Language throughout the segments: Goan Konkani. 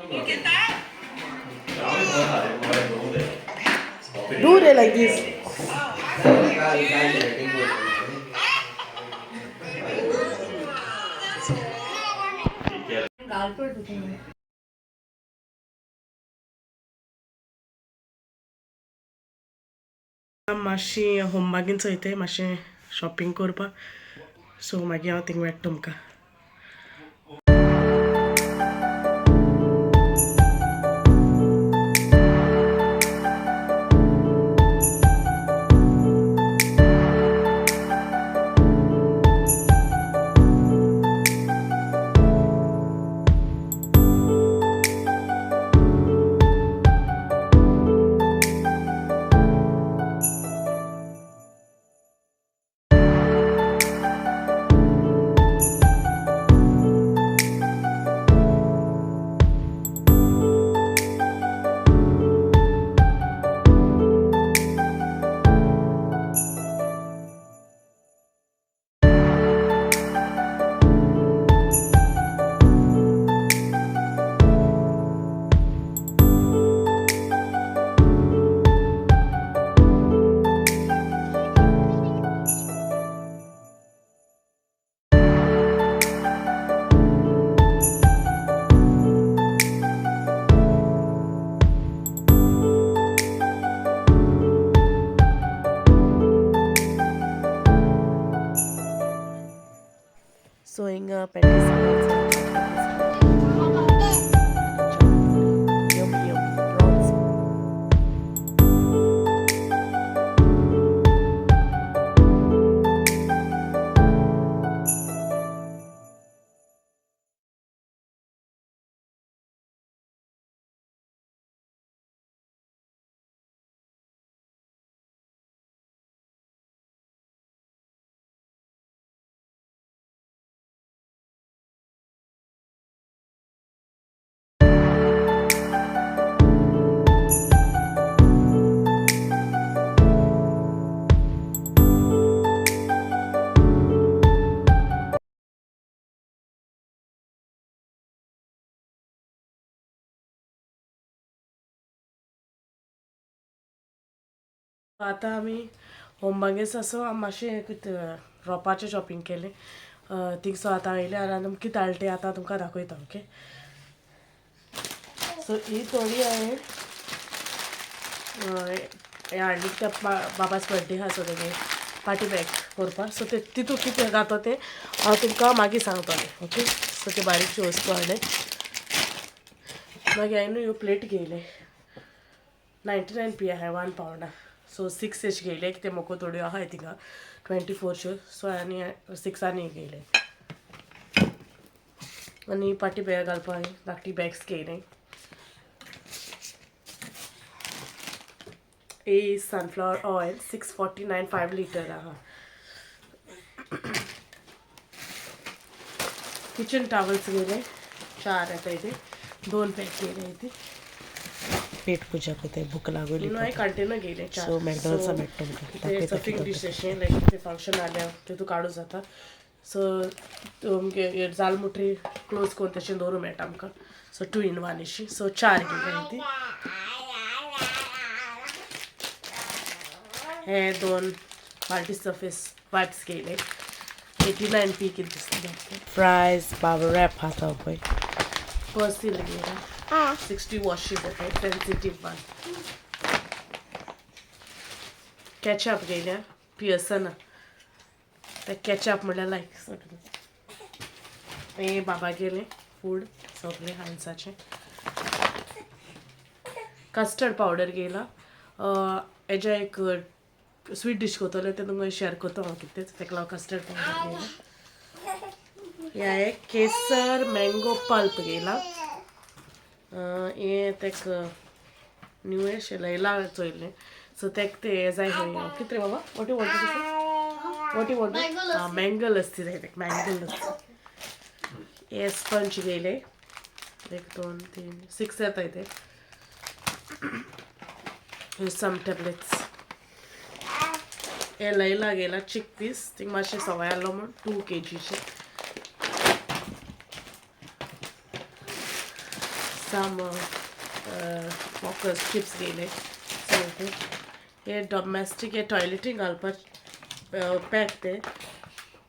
Do they like this? मातशी होमबागीन चोयते, मातशें शॉपिंग करपाक. सो मागीर हांव थिंग मेळटा तुमकां. सो हिंगा patties, yummy yummy prawns. आतां आमी होमबागेस आसो मातशें कितें रोपाचें शॉपिंग केलें. थिंगसो आतां येयलें आनी आमी कितें हाडलें तें आतां तुमकां दाखयता. ओके, सो ही थोडी हांवें हें हाडली कित्याक बाबा's बर्थडे आहा, सो तेगे पार्टी बॅग करपाक. सो ते तितू कितें घातो तें हांव तुमकां मागीर सांगतलें. ओके, सो ते बारीकशी वस्तू हाडले. मागीर हांवें न्हू ह्यो प्लेट घेयले, 99p आहा 1 पावंडा. सो 6 एश घेयले, कितें म्हाका थोड्यो आहाय थिंगा 24श्यो. सो आनी 6 आनी घेयले आनी पार्टी बॅग घालपाक धाकटी बॅग्स घेयले. ए सनफ्लावर ऑयल 6.49, 5 लिटर आहा. किचन टावल्स घेयले, चार येता ते, दोन पॅक घेयले ते. पेट पूजा करताय, भूक लागोली. न्हू कंटेनर घेयले चार. सो मॅकडॉनल्ड्सा मेळटा तुमकां. ते दाखयता सर्फिंग कितें. डिश अशें लायक ते फंक्शन आल्या तितू काडूं जाता. सो तुमगे जाल मुठरी क्लोज करून तशें दवरूं मेळटा आमकां. सो 2 इन 1 अशी. सो चार घेयले ती. हे दोन पार्टी सर्फेस वायप्स घेयले, 89p कितें दिसता. फ्रायज, बाबा रॅप आसा पळय. पर्सिल घेयला, 60 वॉशीज येता, सेन्सिटीव वन. केचप घेयल्या पियर्सना, ते केचप म्हणल्यार लायक सगळें. हे बाबा गेले फूड सगळें हांसाचें. Custard powder घेयला. हेज्या एक स्वीट डीश करतलें, तें तुमकां शेअर करता हांव कितें. तेका लागून कस्टर्ड पावडर घेयला. हे हांवें केसर मँगो पल्प घेयला. हें तेका न्यू अशें लयला चोयलें. सो तेका तें हें जाय खंय. कितें रे बाबा, what you want? What you want? आं, मँगो लस्सी जाय तेका, मँगो लस्सी. हे स्पंज घेयले, एक दोन तीन 6 येता ते. सम टॅबलेट्स. हे लयला गेला चिक पीस, थिंग मातशें सवाय आहलो म्हूण 2 केजीचे. सम वॉकर्स चिप्स घेयले. सो हे डोमेस्टीक हे टॉयलेटीन घालपाक पॅक ते.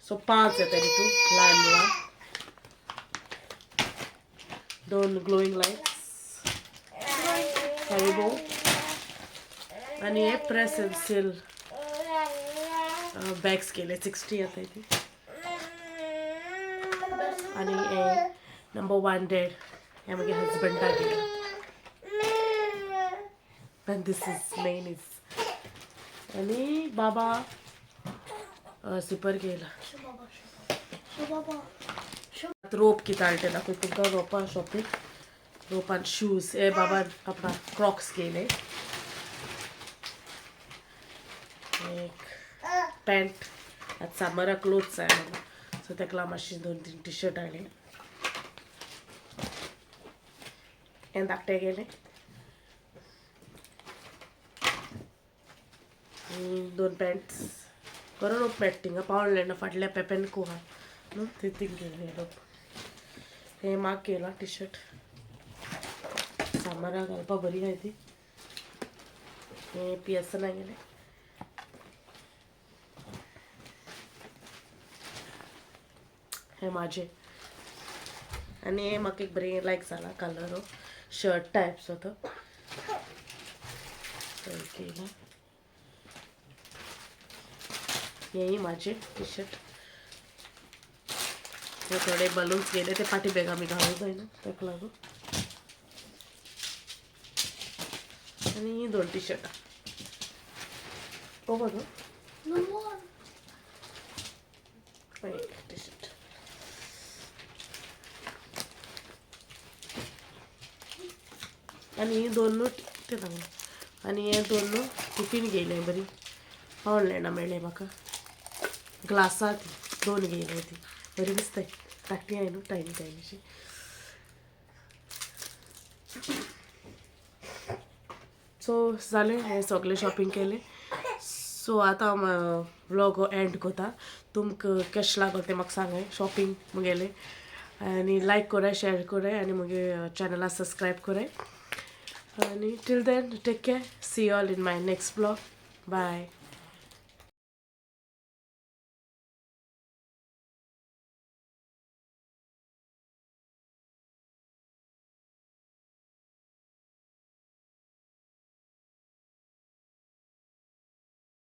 सो 5 येता तितून ल्हान ल्हान. 2 ग्लोईंग लायट्स, हरिबो आनी हे प्रेस एंड सील बॅग्स केले. 60 येता ती. आनी हे नंबर 1 डेड हे म्हगे हजबंडाक गेले. And this is main is. आनी बाबा सिपर गेला. रोप कितें हाडटा दाखय तुमकां. रोपा शॉपिंग, रोपान शूज. हे बाबा आपणा क्रॉक्स घेयले. एक पॅन्ट. आतां समराक क्लोथ्स जाय म्हाका, सो तेका लागून मातशी 2-3 टी शर्ट हाडले. हें धाकटे गेले. 2 पॅन्ट्स बरो रोप मेळटा थिंगा पावले ना फाटल्या पेपेन कुहा न्हू ती थिंग गेली रोप. हें म्हाका केला टी शर्ट, समराक घालपाक बरी आहाय ती. हें पिएसएना गेलें. हें म्हाजें. आनी हें म्हाका एक बरें लायक जाला कलर, शर्ट टायप सो तो केला. हेंय म्हाजें टी शर्ट. हे थोडे बलून्स गेले ते पाटी बॅग आमी घालूंक जायना ताका लागून. आनी ही 2 टी शर्टां पळोवपा न्हू. एक टी शर्ट आनी ही 2 न्हू ते सांगला. आनी हे 2 न्हू टिफीन घेयलें बरी ऑनलायना मेळ्ळें म्हाका. ग्लासां ती 2 घेयले ती बरी दिसताय. धाकटी आहाय न्हू टायनी टायनीशी. सो जालें हें सगळें शॉपिंग केलें. सो आतां हांव व्लॉग हो एंड कोता. तुमकां केशें लागोल तें म्हाका सांगाय शॉपिंग मुगेलें. आनी लायक कराय, शेअर कराय आनी मुगे चॅनला सबस्क्रायब कराय. आनी till then take care, see all in my next vlog. Bye.